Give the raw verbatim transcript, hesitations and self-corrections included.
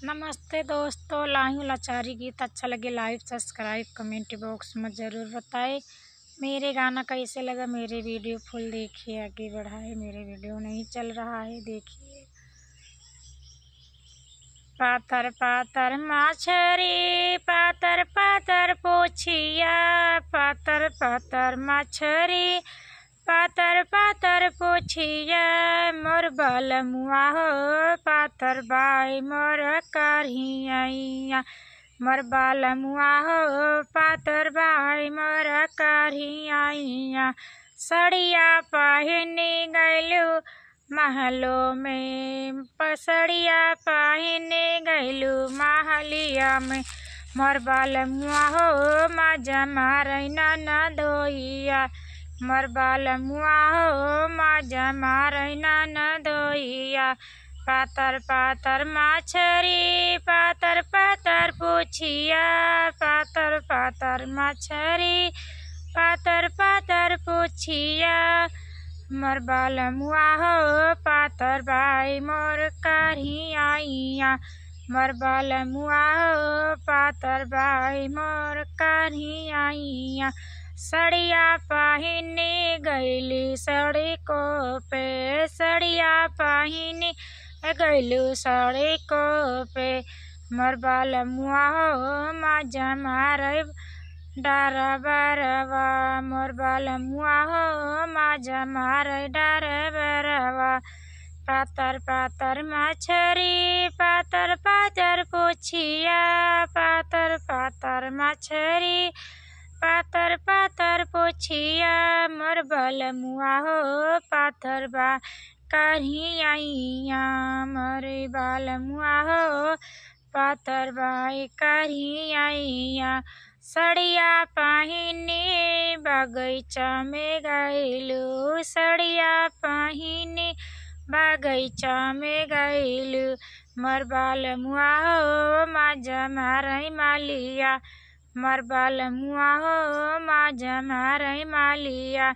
नमस्ते दोस्तों, लायूं लाचारी गीत अच्छा लगे, like, subscribe, comment box में ज़रूर बताएं। मेरे गाना कैसे लगा, मेरे video full देखिए, आगे बढ़ाए, मेरे video नहीं चल रहा है, देखिए। पातर पातर मछरी, पातर पातर पोछिया, पातर पातर मछरी, पातर पातर पोछिया, मोर बलमुआ हो पातर बाई मोर करिहैया, मोर बलमुआ हो पातर बाई मोर करिहैया। सड़िया पहिनी गइलू महलो में, पसड़िया पहिनी गइलू महलिया में, मोर बलमुआ हो मजा मारै ननदोइया, मोर बलमुआ हो मजा मारै ननदोइया। पातर पातर मछरी, पातर पातर पोछिया, पातर पातर मछरी, पातर पातर पोछिया, मोर बलमुआ हो पातर बाई मोर करिहैया, मोर बलमुआ हो पातर बाई मोर करिहैया। सड़िया पहिनी गइली सड़िको पे, सड़िया पहिनी गइलू सड़िको पे, मोर बलमुआ हो मजा मारै डरबरवा, मोर बलमुआ हो मजा मारै डरबरवा। पातर पातर मछरी, पातर पातर पोछिया, पातर पातर मछरी, पातर पातर पोछिया, मोर बलमुआ हो पातर बाई करिहैया, मोर बलमुआ हो पातर बाई करिहैया। सड़िया पहिनी बगैचा में गइलू, सड़िया पहिनी बगैचा में गइलू, मोर बलमुआ हो मजा मारै मलिया, मोर बलमुआ हो मजा मारै मलिया।